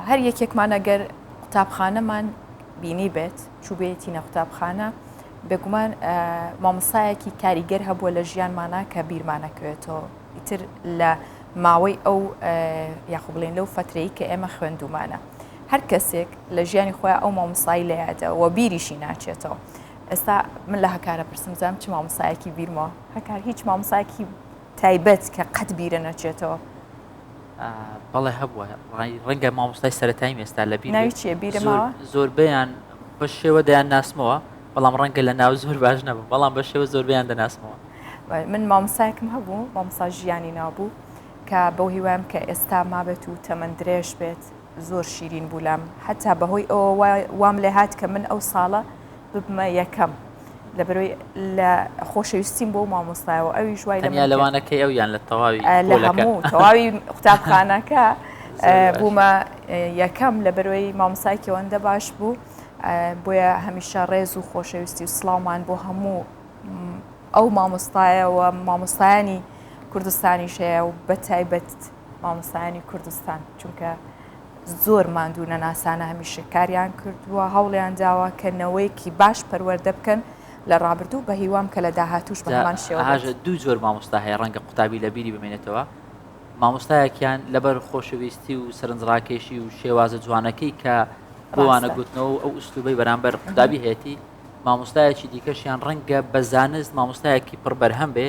هەر یەکێکمان ئەگەر قوتابخانەمان بینی بێت چوبێتینە قوتابخانە بێگومان مامۆستایەکی کاریگەر هەبووە لە ژیانمانە کە بیرمانەکەوێتەوە ئیتر لە ماوەی ئەو یاخۆ بڵێن لەو فترەی کە ئێمە خوێندومانە هەر کەسێک لە ژیانی خۆیان ئەو مامۆستای لە یادە و بیریشی ناچێتەوە ئێستا من لە هەکارە پرسم زانم چ مامۆستایەکی بیرمەوە هەکار هیچ مامۆستایەکی تایبەت کە قەت بیرە نەچێتەوە. بەڵێ هەبووە ڕەنگە مامۆستای سەتایی ئێستا لە بیر ناوی چیە بیرە ماوە؟ زۆربەیان بە شێوە دەیان ناسمەوە بەڵام ڕەنگە لە ناو زۆر باش نەبوو بەڵام بە شێوە زۆربیان دەناسمەوە. من مامۆستایەکم هەبوو مامۆستا ژیانی ناوبوو کە بەو هیوایم کە ئێستا مابێت و تەمەن درێژ بێت زۆر شیرین بوو لام حتا بەهۆی ئەوە وام لێ هات کە من ئەو ساڵە ببمە یەکەم لەبەرەوەی لە خۆشەویستیم بۆ مامۆستایەوە ئەویش وای تەنیا لەوانەکەی ئەو یان لە تەواوی لە هەموو تەواوی قوتابخانەکە بوومە یەکەم لەبەرەوەی مامۆستایەکی ئەوەندە باش بوو بۆیە هەمیشە ڕێز و خۆشەویستی و سڵاومان بۆ هەموو ئەو مامۆستایەوە مامۆستایانی کوردستانیش هەیە و بە تایبەت مامۆستایانی کوردستان چونکە زۆر ماندوو نەناسانە هەمیشە کاریان کردووە هەوڵیان داوە کە نەوەیەکی باش پەروەردە بکەن لە ڕابردوو بە هیوام کە لە داهاتووش بە هەمان شێوە بێت. هاژە دوو جۆر مامۆستا هەیە ڕەنگە قوتابی لە بیری بمێنێتەوە مامۆستایەکیان لەبەر خۆشەویستی و سەرنجڕاکێشی و شێوازە جوانەکەی کە بۆ وانە ڕاستە. گوتنەوە و ئەو ئوسلوبەی بەرامبەر قوتابی هەیەتی مامۆستایەکی دیکەشیان ڕەنگە بە زانست مامۆستایەکی پڕ بەرهەم بێ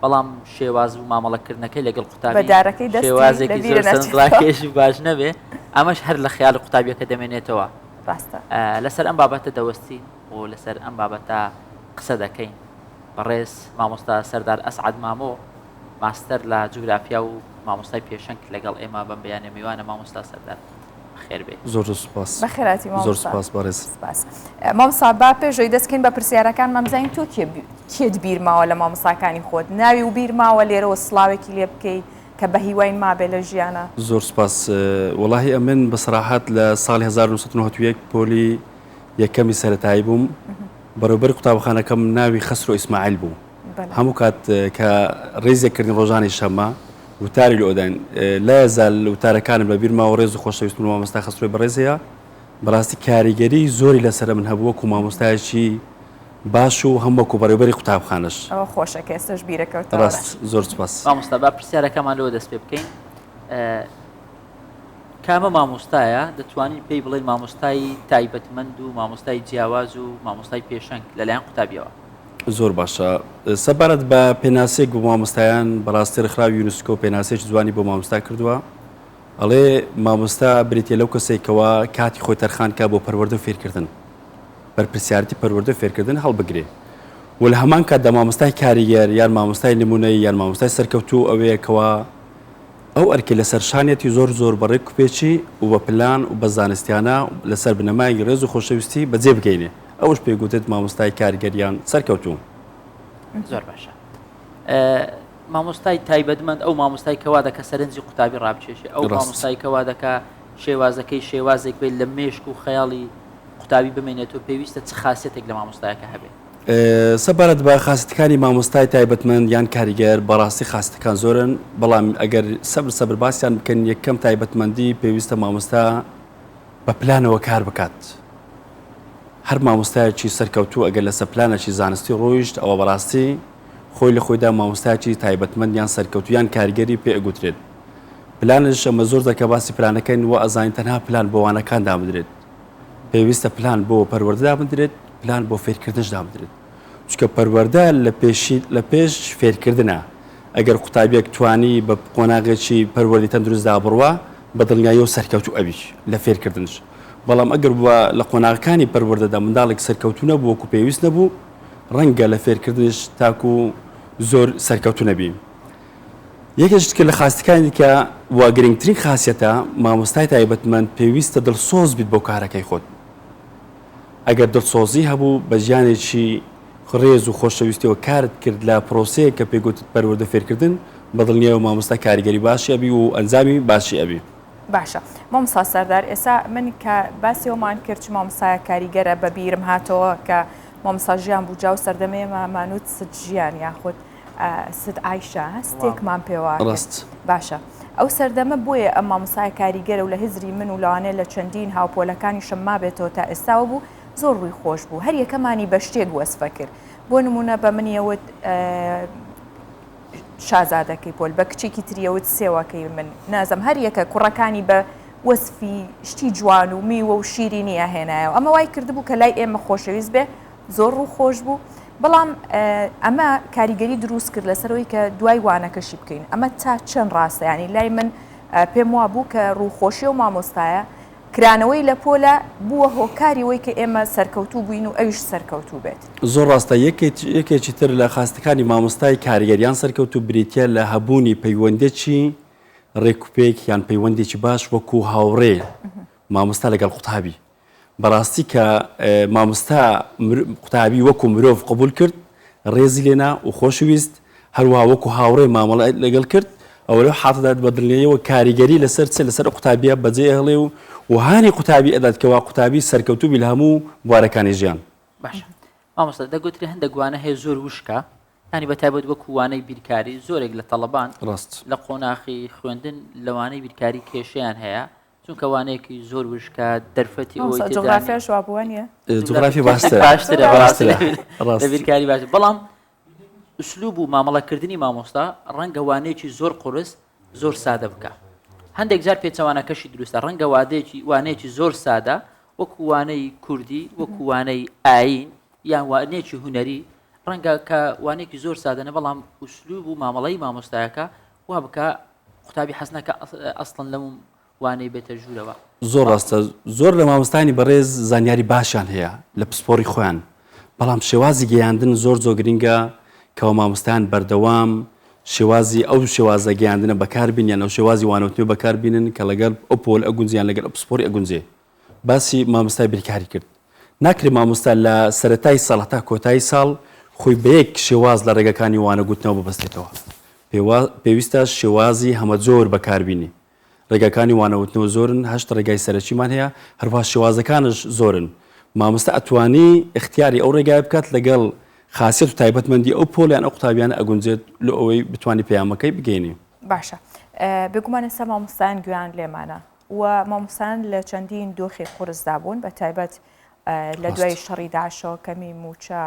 بەڵام شێواز و مامەڵەکردنەکەی لەگەڵ قوتابی بەدارەکەی دەستی شێوازێکی لەبیرە زۆر ناچێتەوە. سەرنجڕاکێش و باش نەبێ ئەمەش هەر لە خەیاڵی قوتابیەکە دەمێنێتەوە. ڕاستە. لەسەر ئەم بابەتە دەوەستین و لەسەر ئەم بابەتە قسە دەکەین. بەڕێز مامۆستا سەردار ئەسعەد مامۆ ماستەر لە جوگرافیا و مامۆستای پێشەنگ لەگەڵ ئێمە بەم بەیانە میوانە. مامۆستا سەردار بەخێر بێی. زۆر زۆر سوپاس. بەخێرهاتی زۆر مامۆستا. سوپاس بەڕێز. سپاس. مامۆستا با پێش ئەوەی دەست کەین بە پرسیارەکانمان بزانین تۆ کێ کێت بیر ماوە لە مامۆستاکانی خۆت ناوی و بیر ماوە لێرەوە سڵاوێکی لێ بکەی کە بە هیواین مابێ لە ژیانا؟ زۆر سوپاس. وەڵاهی ئەمن بە سەراحەت لە ساڵی 1991 پۆلی یەکەمی سەرەتایی بووم بەڕێوبەری قوتابخانەکەم ناوی خەسرۆ ئیسماعیل بوو هەموو کات کە ڕێزێک کردن ڕۆژانی شەممە وتاری لۆ ئەداین لا یەزال وتارەکانم لە بیر ماوە ڕێز و خۆشەویستم لە مامۆستا خەسرۆی بەڕێز هەیە بەڕاستی کاریگەری زۆری لەسەر من هەبوو وەکو مامۆستایەکی باش و هەم وەکو بەڕێوبەری قوتابخانەش. ئەوە خۆشە کە ئێستاش بیرەکەوتەوە. ڕاست زۆر سوپاس. مامۆستا با پرسیارەکەمان لەوە دەست پێ بکەین کامە مامۆستایە دەتوانین پێی بڵێین مامۆستای تایبەتمەند و مامۆستای جیاواز و مامۆستای پێشەنگ لەلایەن قوتابیەوە؟ زۆر باشە سەبارەت بە پێناسەیەک بۆ مامۆستایان بەڕاستی ڕێکخراوی یونسکۆ پێناسەیەکی جوانی بۆ مامۆستا کردووە ئەڵێ مامۆستا بریتیە لەو کەسێک کەوا کاتی خۆی تەرخان کا بۆ پەروەردە و فێرکردن بەرپرسیارەتی پەروەردە و فێرکردن هەڵبگرێ و لە هەمان کاتدا مامۆستای کاریگەر یان مامۆستای نمونەی یان مامۆستای سەرکەوتوو ئەوەیە کەوا ئەو ئەرکەی لەسەر شانیەتی زۆر زۆر بە ڕێک و پێکی و بە پلان و بە زانستیانە لەسەر بنەمای ڕێز و خۆشەویستی بەجێ بگەینێ ئەوەش پێی گوترێت مامۆستای کاریگەر یان سەرکەوتوو. زۆر باشە مامۆستای تایبەتمەند ئەو مامۆستای کەوا دەکە سەرنجی قوتابی ڕابکێشێ ئەو مامۆستای کەوا دەکا شێوازەکەی شێوازێک بێت لە مێشک و خەیاڵی قوتابی بمێنێت و پێویستە چ خاصەتێک لە مامۆستایەکە هەبێت؟ سەبارەت بە خاسەتەکانی مامۆستای تایبەتمەند یان کاریگەر بەڕاستی خاسەتەکان زۆرن بەڵام ئەگەر سەبر سەبر باسیان بکەن یەکەم تایبەتمەندی پێویستە مامۆستا بە پلانەوە کار بکات هەر مامۆستایەکی سەرکەوتوو ئەگەر لەسەر پلانێکی زانستی ڕۆیشت ئەوە بەڕاستی خۆی لە خۆیدا مامۆستایەکی تایبەتمەند یان سەرکەوتوو یان کاریگەری پێ ئەگوترێت پلانش ئەمە زۆر دەکە باسی پلانەکەین وە ئەزانین تەنها پلان بۆ وانەکان دابدرێت پێویستە پلان بۆ پەروەردە دابدرێت پلان بۆ فێرکردنش دابدرێت چونکە پەروەردە لە پێشی لە پێش فێرکردنە ئەگەر قوتابیەک توانی بە قۆناغێکی پەروەردەی تەندروستدا بڕوا بە دڵنیاییەوە سەرکەوتوو ئەبی لە فێرکردنش بەڵام ئەگەر بووە لە قۆناغەکانی پەروەردەدا منداڵێک سەرکەوتوو نەبوو وەکو پێویست نەبوو ڕەنگە لە فێرکردنش تاکو زۆر سەرکەوتوو نەبی. یەکێکی تر لە خاستەکانی دیکە و گرنگترین خاسیەتە مامۆستای تایبەتمەند پێویستە دڵسۆز بیت بۆ کارەکەی خۆت ئەگەر دڵسۆزی هەبوو بە ژیانێکی ڕێز و خۆشەویستیەوە کارت کرد لە پرۆسەیەک کە پێگوتت پەروەردە فێرکردن بە دڵنیایەوە مامۆستا کاریگەری باشی ئەبی و ئەنجامی باشی ئەبی. باشە مامۆستا سەردار ئێستا من کە باسی ئەومان کرد چ مامۆستایەک کاریگەرە بە بیرم هاتەوە کە مامۆستا ژیان بوو جا و سەردەمێ مامانوت ست ژیان یاخود. ست عایشە ستێکمان پێوە ڕاست باشە ئەو سەردەمە بۆیە ئەم مامۆستایە کاریگەرە و لە هزری من و لەوانەیە لە چەندین هاوپۆلەکانیشم مابێتەوە تا ئێستاوە بوو زۆر ڕووی خۆش بوو هەر یەکەمانی بە شتێک وەسفە کرد بۆ نمونە بە منیەوت شازادەکەی پۆل بە کچێکی تریەوت سێوەکەی من نازم هەر یەکە کوڕەکانی بە وەسفی شتی جوان و میوە و شیرینی ئەهێنایەوە ئەمە وای کردبوو کە لای ئێمە خۆشەویست بێ زۆر ڕووخۆش بوو بەڵام ئەمە کاریگەری دروست کرد لەسەرەوەی کە دوای وانەکەشی بکەین ئەمە تا چەند ڕاستە ینی لای من پێم وا بوو کە ڕووخۆشی و مامۆستایە کرانەوەی لە پۆلە بووە هۆکاری وەی کە ئێمە سەرکەوتوو بووین و ئەویش سەرکەوتوو بێت. زۆر ڕاستە یەکێکی تر لە خاستەکانی مامۆستای کاریگەر یان سەرکەوتوو بریتیە لە هەبوونی پەیوەندێکی ڕێکوپێک یان پەیوەندێکی باش وەکو هاوڕێ مامۆستا لەگەڵ قوتابی بەڕاستی کە مامۆستا قوتابی وەکو مرۆڤ قبول کرد ڕێزی لێنا و خۆشی ویست هەروەها وەکو هاوڕێ مامەڵەی لەگەڵ کرد ئەوە لەو حاڵەتەدا بە دڵنیاییەوە کاریگەری لەسەر چ لەسەر ئەو قوتابیە بەجێ ئەهڵێ و و هانی قوتابی ئەدات کەوا قوتابی سەرکەوتوو بی لە هەموو بوارەکانی ژیان. باشە مامۆستا دەگوترێ هەندێک وانە هەیە زۆر وشکە یانی بە تایبەت وەکو وانەی بیرکاری زۆرێک لە تەڵەبان ڕاست لە قۆناخی خوێندن لە وانەی بیرکاری کێشەیان هەیە چونکە وانەیەکی زۆر وشکە دەرفەتی ئەوەی مامۆستا تێدا نییە. جوغرافیاش وا بووە نییە؟ جوغرافی باشترە باشترە بەڕاستی باشترە لە ڕاست بیرکاری باشتر بەڵام ئوسلوب و مامەڵەکردنی مامۆستا ڕەنگە وانەیەکی زۆر قورس زۆر سادە بکا هەندێک جار پێچەوانەکەشی دروستە ڕەنگە وادەیەکی وانەیەکی زۆر سادە وەکو وانەی کوردی وەکو وانەی ئایین یان وانەیەکی هونەری ڕەنگە کە وانەیەکی زۆر سادەنە بەڵام ئوسلوب و مامەڵەی مامۆستایەکە وا بکە قوتابی حەز نەکا ئەسڵەن لەم وانەی بێتە ژوورەوە. زۆر ڕاستە زۆر لە مامۆستایانی بەڕێز زانیاری باشیان هەیە لە پسپۆڕی خۆیان بەڵام شێوازی گەیاندن زۆر زۆر گرنگە کەوا مامۆستایان بەردەوام شێوازی ئەو شێوازە گەیاندنە بەکار بین یان ئەو شێوازی وانەوتنەوە بەکار بینن کە لەگەڵ ئەو پۆل ئەگونجێ یان لەگەڵ ئەو پسپۆڕی ئەگونجێ باسی مامۆستای بیرکاری کرد ناکرێ مامۆستا لە سەرەتای ساڵ هەتا کۆتایی ساڵ خۆی بە یەک شێواز لە ڕێگەکانی وانە گوتنەوە ببەستێتەوە پێویستە شێوازی هەمەجۆر بەکاربینی ڕێگاکانی وانەوتنەوە زۆرن، هەشت ڕێگای سەرەکیمان هەیە، هەروەها شێوازەکانش زۆرن. مامۆستا ئەتوانی ئیختیاری ئەو ڕێگایە بکات لەگەڵ خاسیەت و تایبەتمەندی ئەو پۆل یان ئەو قوتابیانە ئەگونجێت لۆ ئەوەی بتوانی پەیامەکەی بگەینی. باشە بێگومان ئێستا مامۆستایان گوێیان لێمانە و مامۆستایان لە چەندین دۆخی قورسدا بوون بە تایبەت لە دوای شەڕی داعشەوە کەمی مووچە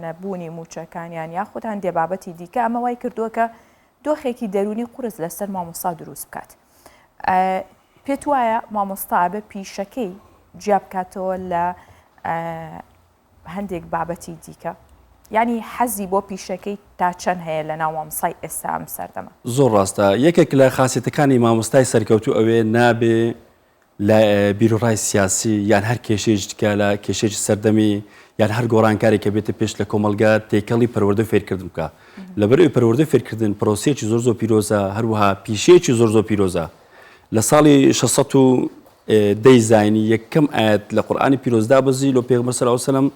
نەبوونی مووچەکانیان یاخود هەندێ بابەتی دیکە ئەمە وای کردووە کە دۆخێکی دەروونی قورس لەسەر مامۆستا دروست بکات. پێت وایە مامۆستا ئەبێ پیشەکەی جیا بکاتەوە لە هەندێک بابەتی دیکە؟ یعنی حەزی بۆ پیشەکەی تا چەند هەیە لە ناو مامۆستای ئێستا ئەم سەردەمە؟ زۆر ڕاستە یەکێک لە خاسێتەکانی مامۆستای سەرکەوتوو ئەوێ نابێ لە بیروڕای سیاسی یان هەر کێشەیەکی دیکە لە کێشەیەکی سەردەمی یان هەر گۆڕانکارێک کە بێتە پێش لە کۆمەڵگا تێکەڵی پەروەردە و فێرکردن بکا. لەبەر ئەوەی پەروەردە و فێرکردن پرۆسەیەکی زۆر زۆر پیرۆزە، هەروەها پیشەیەکی زۆر زۆر پیرۆزە. لە ساڵی 610 ی زاینی یەکەم ئایەت لە قورئانی پیرۆز دابەزی لۆ پێغەمبەر صلی اللە علیە وسلم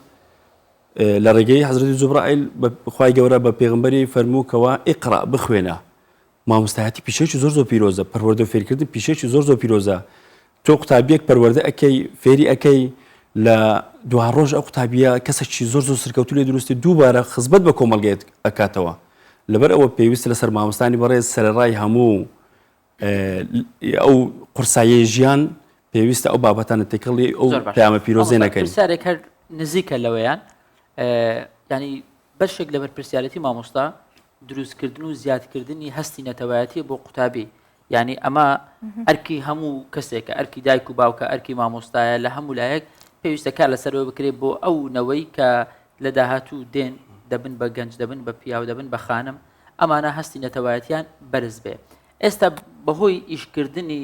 لە ڕێگەی حەزرەتی جوبرائیل بە خوای گەورە بە پێغەمبەری فەرموو کەوا اقرا بخوێنە. مامۆستایەتی پیشەیەکی زۆر زۆر پیرۆزە، پەروەردە و فێرکردن پیشەیەکی زۆر زۆر پیرۆزە، تۆ قوتابیەک پەروەردە ئەکەی فێری ئەکەی لە دوا ڕۆژ ئەو قوتابیە کەسێکی زۆر زۆر سەرکەوتوو لێ دروستی دووبارە خزمەت بە کۆمەڵگەیەت ئەکاتەوە لەبەر ئەوە پێویستە لەسەر مامۆستانی بەڕێز سەرەڕای هەموو ئەو قورساییەی ژیان پێویستە ئەو بابەتانە تێکەڵی ئەو زۆر باشە پەیامە پیرۆزەی مامۆستا نەکەین. پرسیارێک هەر نزیکە لەوەیان ینی بەشێک لە بەرپرسیارێتی مامۆستا دروستکردن و زیادکردنی هەستی نەتەوایەتیە بۆ قوتابی یعنی ئەمە ئەرکی هەموو کەسێکە ئەرکی دایک و باوکە ئەرکی مامۆستایە لە هەموو لایەک پێویستە کار لەسەرەوە بکرێت بۆ ئەو نەوەی کە لە داهاتوو دێن دەبن بە گەنج دەبن بە پیاو دەبن بە خانم ئەمانە هەستی نەتەوایەتیان بەرز بێ ئێستا بەهۆی ئیشکردنی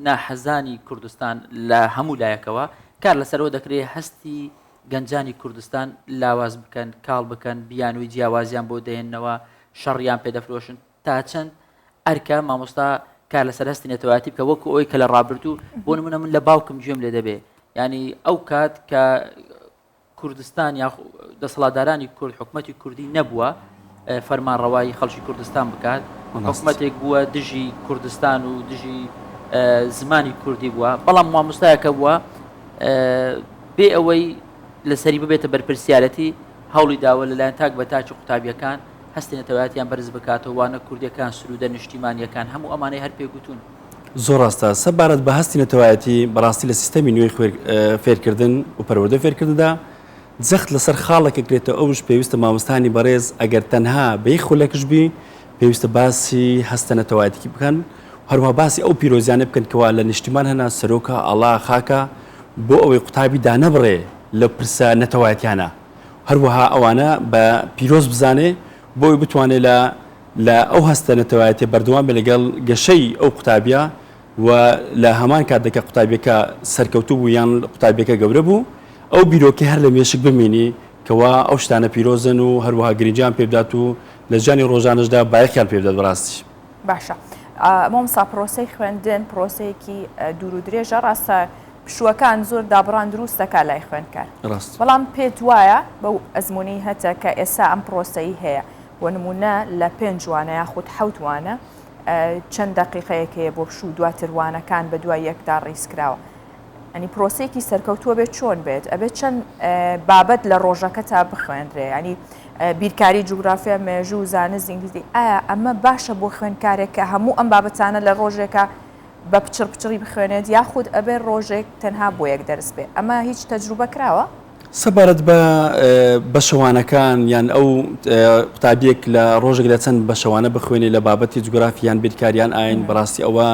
ناحەزانی کوردستان لە هەموو لایەکەوە کار لەسەرەوە دەکرێت هەستی گەنجانی کوردستان لاواز بکەن، کاڵ بکەن، بیانووی جیاوازیان بۆ دەهێننەوە، شەڕیان پێ دەفرۆشن، تا چەند ئەرکە مامۆستا کار لەسەر هەستی نەتەوایەتی بکە وەکو ئەوەی کە لە ڕابردوو بۆ نمونە من لە باوکم گوێم لێ دەبێ ینی ئەو کات کە کوردستان یا دەسەڵاتدارانی کورد حکومەتی کوردی نەبووە فەرمانڕەوایی خەڵکی کوردستان بکات حکومەتێک بووە دژی کوردستان و دژی زمانی کوردی بووە بەڵام مامۆستایەکە بووە بێ ئەوەی لەسەری ببێتە بەرپرسیارەتی هەوڵی داوە لەلایەن تاک بە تاکی قوتابیەکان هەستی نەتەوایەتیان بەرز بکاتەوە، وانە کوردیەکان، سروودە نیشتیمانیەکان، هەموو ئەمانەی هەر پێ گوتوون. زۆر ڕاستە. سەبارەت بە هەستی نەتەوایەتی، بەڕاستی لە سیستەمی نوێی فێرکردن و پەروەردەی فێرکردندا جەخت لەسەر خاڵێک ئەکرێتەوە ئەوش پێویستە مامۆستانی بەڕێز ئەگەر تەنها بە یەک خولەکش بی پێویستە باسی هەستە نەتەوایەتیی بکەن و هەروەها باسی ئەو پیرۆزیانە بکەن کەوا لە نیشتیمان هەنە، سەرۆکە، ئاڵا، خاکە، بۆ ئەوەی قوتابی دانەبڕێ لەو پرسە نەتەوایەتیانە. هەروەها ئەوانە بە پیرۆز بزانێ بۆ ئەوەی بتوانێ لە لە ئەو هەستە نەتەوایەتیە بەردەوام بێ لەگەڵ گەشەی ئەو قوتابیە و لە هەمان کاتدا کە قوتابیەکە سەرکەوتوو بوو یان قوتابیەکە گەورە بوو ئەو بیرۆکەی هەر لە مێشک بمینی کەوا ئەو شتانە پیرۆزن و هەروەها گرنگیان پێ بدات و لە ژیانی ڕۆژانەشدا بایەخیان پێ بدات بەڕاستی. باشە مامۆستا پرۆسەی خوێندن پرۆسەیەکی دوور و درێژە ڕاستە پشووەکان زۆر دابڕان دروست دەکات لای خوێندکار ڕاست. بەڵام پێت وایە بەو ئەزموونەی هەتە کە ئێستا ئەم پرۆسەی هەیە بۆ نموونە لە پێنج وانە یاخود حەوت وانە چەند دەقیقەیەک هەیە بۆ پشوو دواتر وانەکان بە دوای یەکدا ڕیز کراوە ئەنی پرۆسەیەکی سەرکەوتووە بێت چۆن بێت ئەبێت چەند بابەت لە ڕۆژەکە تا بخوێندرێ ینی بیرکاری جوگرافیا مێژوو زانست ئینگلیزی ئایا ئەمە باشە بۆ خوێندکارێک کە هەموو ئەم بابەتانە لە ڕۆژێکە بە پچڕ پچڕی بخوێنێت یاخود ئەبێ ڕۆژێک تەنها بۆ یەک دەرس بێ ئەمە هیچ تەجروبە کراوە؟ سەبارەت بە بەشەوانەکان یان ئەو قوتابیەک لە ڕۆژێکدا چەند بەشەوانە بخوێنێ لە بابەتی جوگرافی یان بیرکاری یان ئاین بەڕاستی ئەوە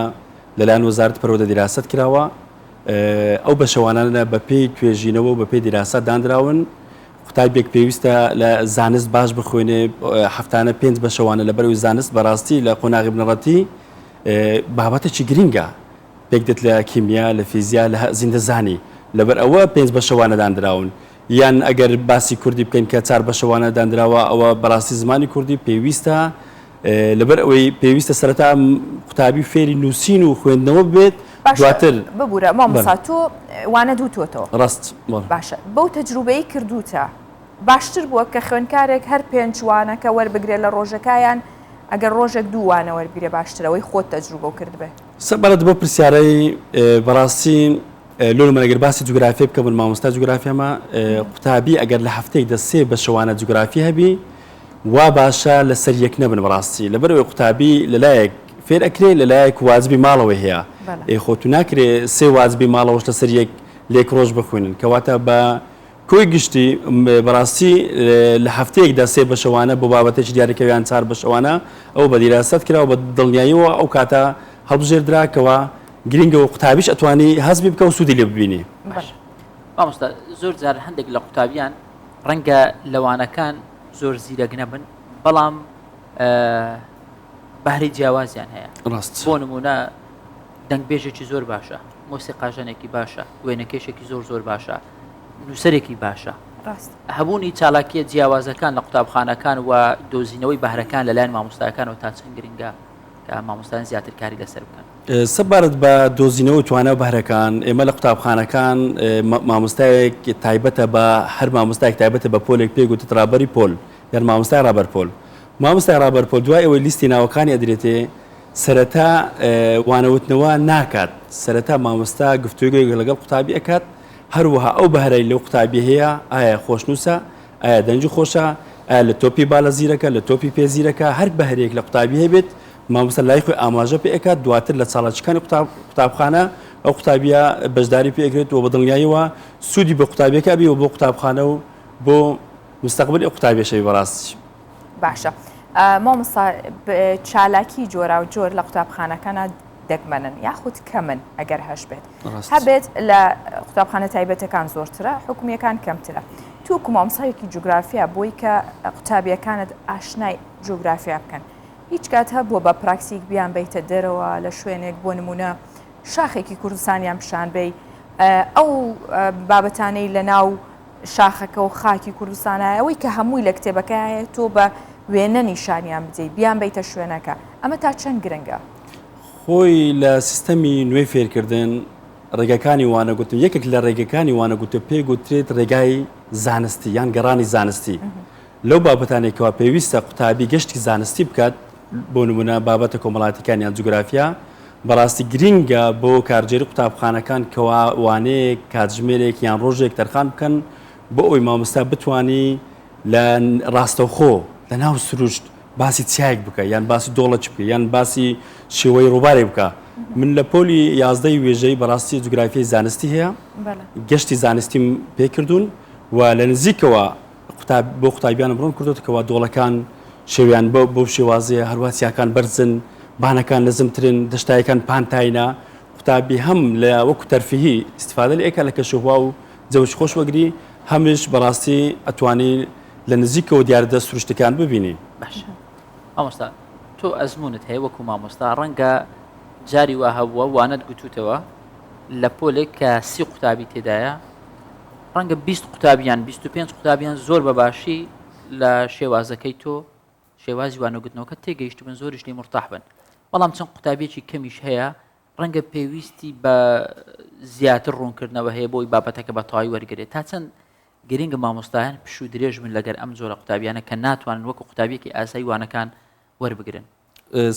لەلایەن وەزارەتی پەروەردە دیراسەت کراوە ئەو بەشەوانانە بە پێی توێژینەوە و بە پێی دیراسات دانراون قوتابیەک پێویستە لە زانست باش بخوێنێ هەفتانە پێنج بەشەوانە لەبەرئەوەی زانست بەڕاستی لە قۆناغی بنەڕەتی بابەتێکی گرینگە پێک دێت لە کیمیا لە فیزیا لە زیندەزانی لەبەر ئەوە پێنج بەشەوانە داندراون یان ئەگەر باسی کوردی بکەین کە چار بەشەوانە داندراوە ئەوە بەڕاستی زمانی کوردی پێویستە لەبەر ئەوەی پێویستە سەرەتا قوتابی فێری نووسین و خوێندنەوە بێت دواتر ببوورە مامۆستا تۆ وانە دووتۆتەوە ڕاست باشە بەو تەجروبەی کردوتە باشتر بووە کە خوێندکارێک هەر پێنج وانەکە وەربگرێت لە ڕۆژەکە یان ئەگەر ڕۆژێک دوو وانە وەربگرێ باشترە ئەوەی خۆت تەجروبەو کردبێ؟ سەبارەت بەو پرسیارەی بەڕاستی لۆ من ئەگەر باسی جوگرافی بکەم من مامۆستا جوگرافیامە قوتابی ئەگەر لە هەفتەیەکدا سێ بەشەوانە جوگرافی هەبی وا باشە لەسەر یەک نەبن بەڕاستی لەبەرئەوەی قوتابی لەلایەک فێر ئەکرێ لەلایەک واجبی ماڵەوەی هەیە ئێ خۆ تو ناکرێ سێ واجبی ماڵەوەش لەسەر یەک لێک ڕۆژ بخوێنن کەواتە بە کۆی گشتی، بەڕاستی لە هەفتەیەکدا سێ بەشەوانە بۆ بابەتێکی دیاریکراو یان چار بەشەوانە، ئەوە بە دیراسەت کرا و بە دڵنیاییەوە ئەو کاتە هەڵبژێردرا کەوا گرینگە و قوتابیش ئەتوانی هەزمی بکا و سوودی لێ ببینی. باشە مامۆستا زۆر جار هەندێک لە قوتابیان ڕەنگە لە وانەکان زۆر زیرەک نەبن بەڵام بەهرەی جیاوازیان هەیە ڕاست بۆ نمونە دەنگبێژێکی زۆر باشە مۆسیقاژەنێکی باشە وێنەکێشێکی زۆر زۆر باشە نووسەرێکی باشە. ڕاستە. هەبوونی چالاکییە جیاوازەکان لە قوتابخانەکان و دۆزینەوەی بەهرەکان لەلایەن مامۆستایەکانەوە تا چەند گرنگە کە مامۆستایان زیاتر کاری لەسەر بکەن؟ سەبارەت بە دۆزینەوەی توانا و بەهرەکان، ئێمە لە قوتابخانەکان مامۆستایەک تایبەتە بە هەر مامۆستایەک تایبەتە بە پۆلێک پێی گوتت ڕابەری پۆل یان مامۆستای ڕابەر پۆل. مامۆستای ڕابەر پۆل دوای ئەوەی لیستی ناوەکانی ئەدرێتێ سەرەتا وانەوتنەوە ناکات، سەرەتا مامۆستا گفتوگۆیەک لەگەڵ قوتابی ئەکات، هەروەها ئەو بەهرەی لەو قوتابیە هەیە، ئایا خۆشنووسە، ئایا دەنگی خۆشە، ئایا لە تۆپی بالە زیرەکە، لە تۆپی پێ زیرەکە، هەر بەهرەیەک لە قوتابی هەبێت، مامۆستا لای خۆی ئاماژە پێ ئەکات، دواتر لە چالاکیەکانی قوتابخانە ئەو قوتابیە بەشداری پێ ئەکرێت و بە دڵنیاییەوە سوودی بۆ قوتابیەکە ئەبی و بۆ قوتابخانە و بۆ مستەقبلی ئەو قوتابیەش ئەبی بەڕاستی. باشە مامۆستا چالاکی جۆراوجۆر لە قوتابخانەکانا دەگمەنن یاخود کەمن ئەگەر هەش بێت هەبێت لە قوتابخانە تایبەتەکان زۆرترە حکومیەکان کەمترە تۆ مامۆستایەکی جوگرافیا بۆی کە قوتابیەکانت ئاشنای جوگرافیا بکەن هیچ کات هەبووە بە پراکتیک بیان بیتە دەرەوە لە شوێنێک بۆ نمونە شاخێکی کوردستانیان پیشان بی ئەو بابەتانەی لە ناو شاخەکە و خاکی کوردستانە ئەوەی کە هەمووی لە کتێبەکە هەیە تۆ بە وێنە نیشانیان بدەیت بیان بیتە شوێنەکە ئەمە تا چەند گرنگە؟ خۆی لە سیستەمی نوێی فێرکردن ڕێگەکانی وانەگوتن یەکێک لە ڕێگەکانی وانەگوتن پێ گوترێت ڕێگای زانستی یان گەڕانی زانستی لەو بابەتانێک کەوا پێویستە قوتابی گەشتی زانستی بکات بۆ نمونە بابەتە کۆمەڵاتیکان یان جوگرافیا بەڕاستی گرینگە بۆ کارگێری قوتابخانەکان کەوا وانەیەک کاتژمێرێک یان ڕۆژێک تەرخان بکەن بۆ ئەوەی مامۆستا بتانی لە ڕاستەوخۆ لە ناو سروشت. باسی چیایەک بکە یان باسی دۆڵەکی بکە یان باسی شێوەی ڕووبارێک بکە من لە پۆلی یازدەی وێژەی بەڕاستی جوگرافیای زانستی هەیە گەشتی زانستیم پێکردوون و لە نزیکەوە قوتاب بۆ قوتابیانم ڕوون کردوتەکەەوە دۆڵەکان شێویان بۆ بۆ شێوازەیە هەروە چیاکان بەرزن بانەکان نزمترن دەشتایەکان پانتاینا قوتابی هەم لە وەکو تەرفیهی استفادە لە ئێکا لە کەشوهوا و جەوش خۆش وەگری هەمیش بەڕاستی ئەتوانی لە نزیکەوە دیاردە سروشتەکان ببینی. باشە مامۆستا تۆ ئەزموونت هەیە وەکو مامۆستا ڕەنگە جاری وا هەبووە وانەت گوتوتەوە لە پۆلێک کە سی قوتابی تێدایە ڕەنگە 20 قوتابیان 25 قوتابیان زۆر بە باشی لە شێوازەکەی تۆ شێوازی وانەگوتنەوەکە تێگەیشتبن زۆریش لێ مرتاح بن بەڵام چەند قوتابیەکی کەمیش هەیە ڕەنگە پێویستی بە زیاتر ڕوونکردنەوە هەیە بۆی بابەتەکە بە تەواوی وەرگێت تا چەند گرنگە مامۆستایان پشوو درێژ بن لەگەر ئەم جۆرە قوتابیانە کە ناتوانن وەکو قوتابیەکی ئاسایی وانەکان وەربگرن.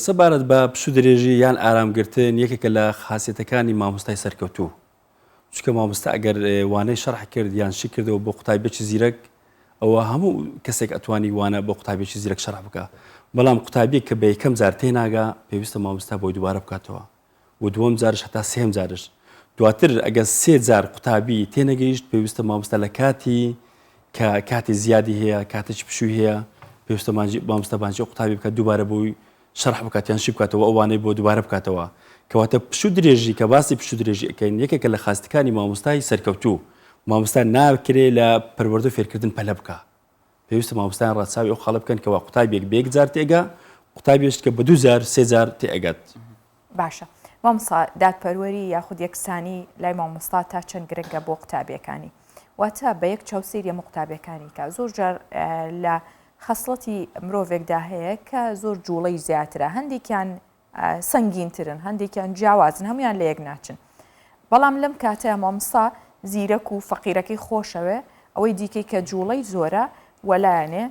سەبارەت بە پشوو درێژی یان ئارام گرتن یەکێکە لە خاسیەتەکانی مامۆستای سەرکەوتوو چونکە مامۆستا ئەگەر وانەی شەرح کرد یان شی کردەوە بۆ قوتابیەکی زیرەک ئەوە هەموو کەسێک ئەتوانی وانە بۆ قوتابیەکی زیرەک شەرح بکە بەڵام قوتابیەک کە بە یەکەم جار تێناگا پێویستە مامۆستا بۆی دووبارە بکاتەوە و دووەم جارش هەتا سێم جارش دواتر ئەگەر سێ جار قوتابی تێنەگەیشت پێویستە مامۆستا لە کاتی کە کاتی زیادی هەیە کاتێکی پشووی هەیە پێویستە مامۆستا بانگی قوتابی بکات دووبارە بۆی شەرح بکات یان شی بکاتەوە ئەو وانەی بۆ دووبارە بکاتەوە کەواتە پشوو درێژی کە باسی پشوو درێژی ئەکەین یەکێکە لە خاستەکانی مامۆستای سەرکەوتوو مامۆستا ناکرێ لە پەروەردە و فێرکردن پەلە بکا پێویستە مامۆستایان ڕەچاوی ئەو خاڵە بکەن کەوا قوتابیەک بە یەک جار تێگا قوتابیش کە بە دوو جار سێ جار تێئەگات. باشە مامۆستا دادپەروەری یاخود یەکسانی لای مامۆستا تا چەند گرنگە بۆ قوتابیەکانی واتە بە یەک چاو سەیری هەموو قوتابیەکانی کا زۆر جار لە خەسڵەتی مرۆڤێکدا هەیە کە زۆر جوڵەی زیاترە هەندێکیان سەنگینترن هەندێکیان جیاوازن هەمویان لە یەک ناچن بەڵام لەم کاتەیە مامۆستا زیرەک و فەقیرەکەی خۆشەوێ ئەوەی دیکەی کە جوڵەی زۆرە وەلایەنێ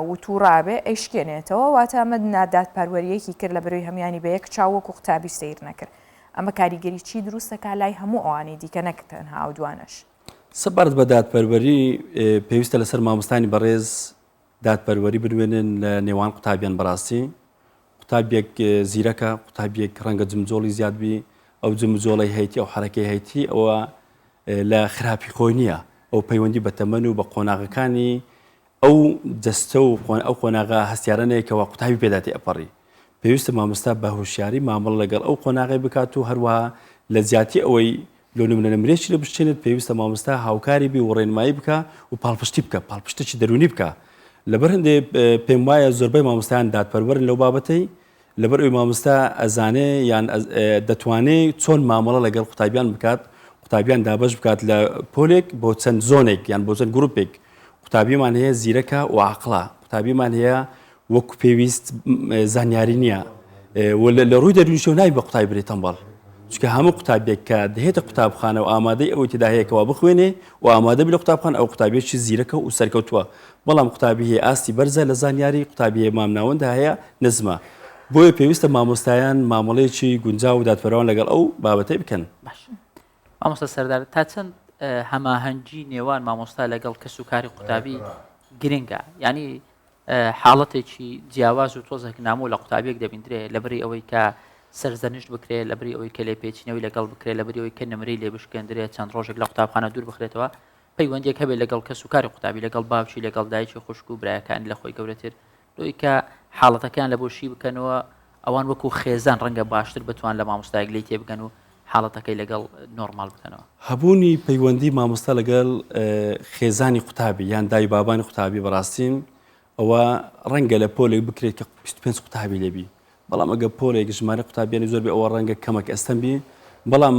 و تووڕابێ ئەیشکێنێتەوە واتە ئەمە نادادپەروەریەکی کرد لە بەرەی هەموانی بە یەک چاو وەکو قوتابی سەیر نەکرد ئەمە کاریگەری چی دروست دەکات لای هەموو ئەوانەی دیکە نەک تەنها ئەو دوانەش. سەبارەت بە دادپەروەری پێویستە لەسەر مامۆستانی بەڕێز دادپەروەری بنوێنن لە نێوان قوتابیان بەڕاستی قوتابیەک زیرەکە قوتابیەک ڕەنگە جمجۆڵی زیاد بی ئەو جمجۆڵی هەیتی ئەو حرەکەی هەیتی ئەوە لە خراپی خۆی نییە ئەو پەیوەندی بە تەمەن و بە قۆناغەکانی ئەو جەستە و ئەو قۆناغە هەستیارانەیە کەوا قوتابی پێدا تێئەپەڕی. پێویستە مامۆستا بە هۆشیاری مامەڵە لەگەڵ ئەو قۆناغەی بکات و هەروەها لە جیاتی ئەوەی لۆ نمونە نمرەیەکی لێ بشکێنێت پێویستە مامۆستا هاوکاری بی و ڕێنمایی بکا و پاڵپشتی بکا پاڵپشتێکی دەروونی بکا. لەبەر هەندێ پێم وایە زۆربەی مامۆستایان دادپەروەرن لەو بابەتەی لەبەر ئەوی مامۆستا ئەزانێ یان دەتوانێ چۆن مامەڵە لەگەڵ قوتابیان بکات قوتابیان دابەش بکات لە پۆلێک بۆ چەند زۆنێک یان بۆ چەند گروپێک قوتابیمان هەیە زیرەکە و عاقڵە قوتابیمان هەیە وەکو پێویست زانیاری نییە و لە ڕووی دەروونیشەوە نابی بە قوتابی برێ تەمبەڵ چونکە هەموو قوتابیەک کە دەهێتە قوتابخانە و ئامادەی ئەوەی تێدا هەیە کەوا بخوێنێ و ئامادە بی لە قوتابخانە ئەو قوتابیەکی زیرەکە و سەرکەوتووە بەڵام قوتابی هەیە ئاستی بەرزە لە زانیاری قوتابی هەیە مامناوەند هەیە نزمە بۆیە پێویستە مامۆستایان مامەڵەیەکی گونجاو و دادپەروەرانە لەگەڵ ئەو بابەتەی بکەن. باش مامۆستا سەردار تا چەند هەماهەنگی نێوان مامۆستا لەگەڵ کەس و کاری قوتابی گرنگە یعنی حاڵەتێکی جیاواز و تۆزێک نامۆ لە قوتابیەک دەبیندرێ لە بری ئەوەی کە سەرزەنشت بکرێت لە بری ئەوەی کە لێپێچینەوەی لەگەڵ بکرێت لە بری ئەوەی کە نمرەی لێ بشکێندرێت چەند ڕۆژێک لە قوتابخانە دوور بخرێتەوە پەیوەندیەک هەبێت لەگەڵ کەس و کاری قوتابی لەگەڵ باوکی لەگەڵ دایکی خوشک و برایەکانی لە خۆی گەورەتر لۆی کە حاڵەتەکەیان لە بۆ شی بکەنەوە ئەوان وەکو خێزان ڕەنگە باشتر بتوان لە مامۆستایەک لێی تێبگەن و حاڵەتەکەی لەگەڵ نۆرماڵ بکەنەوە. هەبوونی پەیوەندی مامۆستا لەگەڵ خێزانی قوتابی یان دای بابانی قوتابی بەڕاستیم ئەوە ڕەنگە لە پۆلێک بکرێت کە 25 قوتابی لێبی بەڵام ئەگە پۆلێک ژمارە قوتابیانی زۆر بێ ئەوە ڕەنگە کەمەک ئەستەم بی بەڵام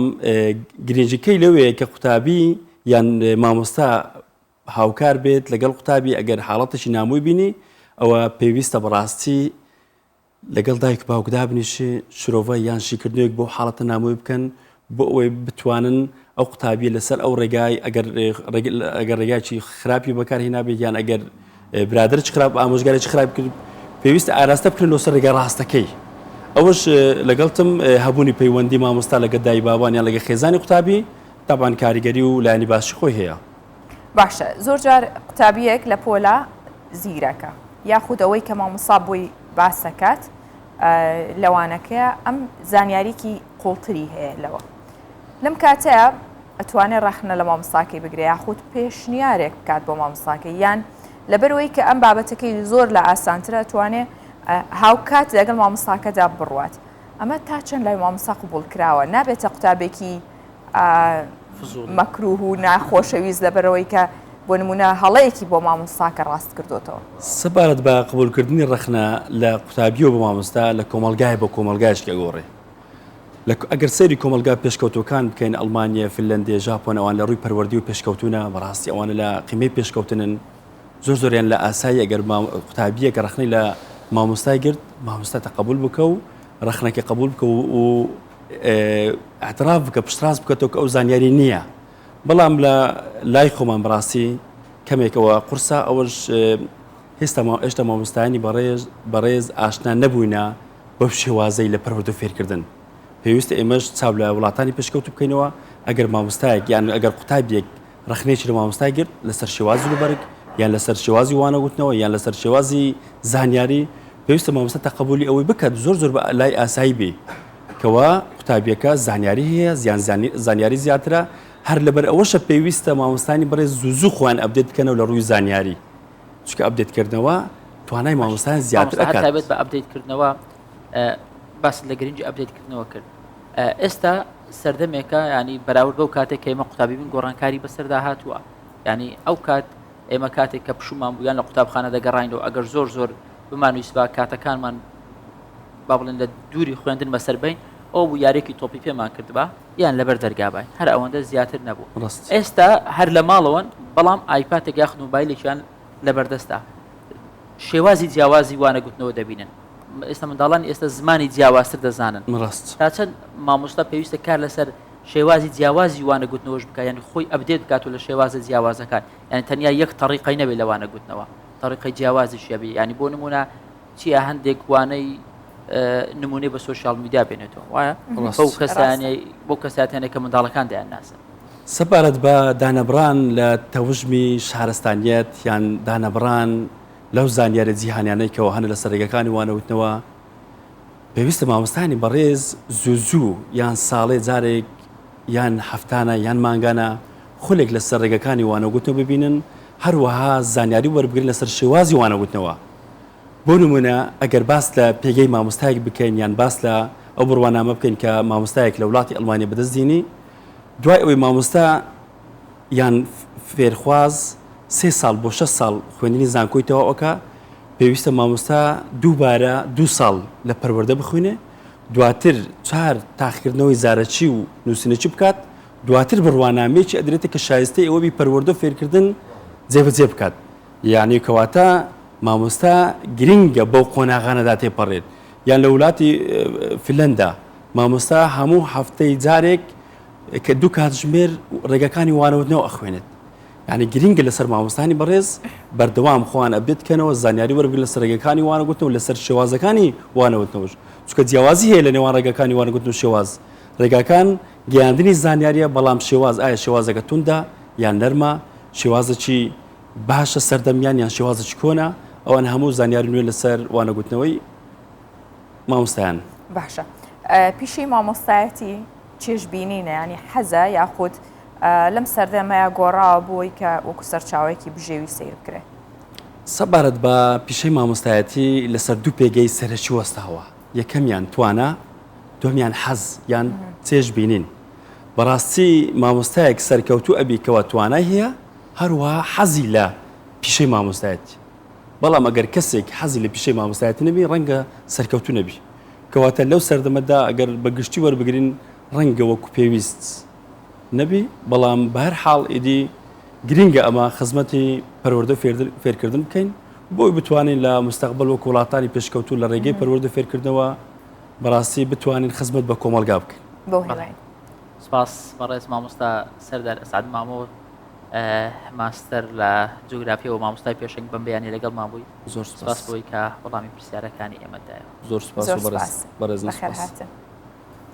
گرنگیکەی لەوەیە کە قوتابی یان مامۆستا هاوکار بێت لەگەڵ قوتابی ئەگەر حاڵەتێکی نامۆی بینی ئەوە پێویستە بەڕاستی لەگەڵ دایک باوک دابنیشێ شرۆڤە یان شیکردنەوەیەک بۆ حاڵەتە نامۆی بکەن بۆ ئەوەی بتوانن ئەو قوتابیە لەسەر ئەو ڕێگای ئەگەر ئەگەر ڕێگاکی خراپی بەکار هینابێت یان ئەگەر برادرچ خراپ ئامۆژگارێکی خراپ کرد پێویستە ئاراستە بکرێن لەسەر ڕێگا ڕاستەکەی ئەوەش لەگەڵتم هەبوونی پەیوەندی مامۆستا لەگە دای بابان یان لەگە خێزانی قوتابی تاوان کاریگەری و لایەنی باشی خۆی هەیە. باشە زۆر جار قوتابیەک لە پۆلا زیرەکە. یاخود ئەوەی کە مامۆستا بۆی باسەکات لەوانەکەیە ئەم زانیاریکی قوڵتری هەیە لەوە لەم کاتەیە ئەتوانێت ڕەخنە لە مامۆستاکەی بگرێ یاخود پێشنیارێک بکات بۆ مامۆستاکەی یان لەبەرەوەی کە ئەم بابەتەکەی زۆر لە ئاسانترە توانێ هاوکات لەگەڵ مامۆستاکەدا بڕوات ئەمە تا چەند لای مامۆستا قبوڵ کراوە نابێتە قوتابێکی مەکروه و ناخۆشەویست لەبەرەوەی کە بۆ نمونە هەڵەیەکی بۆ مامۆستاکە ڕاست کردوتەوە. سەبارەت بە قبولکردنی ڕەخنە لە قوتابیەوە بۆ مامۆستا لە کۆمەڵگایە بۆ کۆمەڵگایش کە گۆڕێ لە ئەگەر سەیری کۆمەڵگا پێشکەوتووەکان بکەین ئەڵمانیە فنلەندێ ژاپۆن ئەوان لە ڕووی پەروەردی و پێشکەوتونە بەڕاستی ئەوانە لە قیمەی پێشکەوتنن زۆر زۆریان لە ئاسایی ئەگەر قوتابیەکە ڕەخنەی لە مامۆستای گرت مامۆستا تەقەبول بکە و ڕەخنەکە قبول بکە و اعتراف بکە پشتڕاست بکەتەوە کە ئەو زانیاری نییە بەڵام لە لای خۆمان بەڕاستی کەمێکەوە قورسە ئەوەش هێستا ئێشتا مامۆستایانی بەڕێز بەڕێز ئاشنا نەبووینە بەو شێوازەی لە پەروەردە فێرکردن پێویستە ئێمەش چاو لە وڵاتانی پێشکەوتوو بکەینەوە ئەگەر مامۆستایەک یان ئەگەر قوتابیەک ڕەخنەیەکی لە مامۆستای گرت لەسەر شێوازی جلوبەرگ یان لەسەر شێوازی وانەگوتنەوە یان لەسەر شێوازی زانیاری پێویستە مامۆستا تەقەبولی ئەوەی بکات زۆر زۆر بە لای ئاسایی بێ کەوا قوتابیەکە زانیاری هەیە زیان زانیاری زیاترە هەر لەبەر ئەوەشە پێویستە مامۆستانی بەڕێز زوو زوو خۆیان update بکەنەوە لە ڕووی زانیاری چونکە update کردنەوە توانای مامۆستایان زیاتر ئەکات. تایبەت بە update کردنەوە باست لە گرنگی update کردنەوە کرد ئێستا سەردەمێکە ینی بەراورد بەو کاتێک کە ئێمە قوتابی بن گۆڕانکاری بەسەردا هاتووە ینی ئەو کات ئێمە کاتێک کە پشومان بوویان لە قوتابخانە دەگەڕینەوە ئەگەر زۆر زۆر بمانویستبا کاتەکانمان با بڵێن لە دووری خوێندن بەسەر بین ئەو بوو یارێکی تۆپی پێمان کردبا یان لەبەر دەرگا باین هەر ئەوەندە زیاتر نەبوو ڕاست. ئێستا هەر لە ماڵەوەن بەڵام ئایپاتێک یاخود مۆبایلێکیان لەبەردەستە شێوازی جیاوازی وانەگوتنەوە دەبینن ئێستا منداڵانی ئێستا زمانی جیاوازتر دەزانن ڕاست. تا چەند مامۆستا پێویستە کار لەسەر شێوازی جیاوازی وانەگوتنەوەش بکات یعنی خۆی update بکات و لە شێوازە جیاوازەکان یعنی تەنیا یەک تەریقەی نەبێت لە وانەگوتنەوە تەریقەی جیاوازیش هەبێ یعنی بۆ نمونە چیە هەندێک وانەی نمونەی بە social media بێنێتەوە وایە بەو کەسانەی بۆ کەساتیانە کە منداڵەکان دەیان ناسن. سەبارەت بە دانەبڕان لە تەوژمی شارستانیەت یان دانەبڕان لەو زانیارە جیهانیانەی کەەوە هەنە لەسەر ڕێگەکانی وانەوتنەوە پێویستە مامۆستانی بەڕێز زوو زوو یان ساڵێ جارێک یان هەفتانە یان مانگانە خولێک لەسەر ڕێگەکانی وانەگوتنەوە ببینن هەروەها زانیاری وەربگرن لەسەر شێوازی وانەگوتنەوە بۆ نمونە ئەگەر باس لە پێگەی مامۆستایەک بکەین یان باس لە ئەو بڕوانامە بکەین کە مامۆستایەک لە وڵاتی ئەڵمانیا بەدەست دینی دوای ئەوەی مامۆستا یان فێرخواز سێ ساڵ بۆ شەش ساڵ خوێندنی زانکۆی تەواو ئەکا پێویستە مامۆستا دووبارە دوو ساڵ لە پەروەردە بخوێنێ دواتر چار تاقیکردنەوەی زارەکی و نووسینەکی بکات دواتر بڕوانامەیەکی ئەدرێتە کە شایستەی ئەوە بی پەروەردە و فێرکردن جێبەجێ بکات یانی کەواتە مامۆستا گرنگە بەو قۆناغانەدا تێپەڕێت یان لە وڵاتی فنلەندا مامۆستا هەموو هەفتەی جارێک کە دوو کاتژمێر ڕێگەکانی وانەوتنەوە ئەخوێنێت یعنی گرنگە لەسەر مامۆستانی بەڕێز بەردەوام خۆیان update کەنەوە زانیاری وەربگرن لەسەر ڕێگەکانی وانەگوتنەوە لەسەر شێوازەکانی وانەوتنەوەش چونکە جیاوازی هەیە لە نێوان ڕێگەکانی وانەگوتن و شێواز ڕێگاکان گەیاندنی زانیاریە بەڵام شێواز ئایا شێوازەکە توندە یان نەرمە شێوازێکی باشە سەردەمیان یان شێوازێکی کۆنە ئەوان هەموو زانیاری نوێ لەسەر وانەگوتنەوەی مامۆستایان. باشە پیشەی مامۆستایەتی چێژ بینینە ینی حەزە یاخود لەم سەردەمەیە گۆڕاوە بۆی کە وەکو سەرچاوەیەکی بژێوی سەیر بکرێ؟ سەبارەت بە پیشەی مامۆستایەتی لەسەر دوو پێگەی سەرەکی وەستاوە یەکەمیان توانا دووەمیان حەز یان چێژ بینین بەڕاستی مامۆستایەک سەرکەوتوو ئەبی کەوا توانای هەیە هەروەها حەزی لە پیشەی مامۆستایەتی بەڵام ئەگەر کەسێک حەزی لە پیشەی مامۆستایەتی نەبی ڕەنگە سەرکەوتوو نەبی کەواتە لەو سەردەمەدا ئەگەر بە گشتی وەربگرین ڕەنگە وەکو پێویست نەبی بەڵام بە هەر حاڵ ئیدی گرینگە ئەمە خزمەتی پەروەردە و فێرکردن بکەین بۆی بتوانین لە مستەقبەل وەکو وڵاتانی پێشکەوتوو لە ڕێگەی پەروەردە فێرکردنەوە بەڕاستی بتوانین خزمەت بە کۆمەڵگا بکەین. بەو هیوایە. سپاس بەڕێز مامۆستا سەردار ئەسعەد مامۆ ماستەر لە جوگرافیەوە مامۆستای پێشەنگ بەم بەیانیە لەگەڵمان بووی. زۆر سپاس بۆی کە وەڵامی پرسیارەکانی ئێمەت دایەوە. زۆر سپاس و بەڕێز. بەخێرهاتن.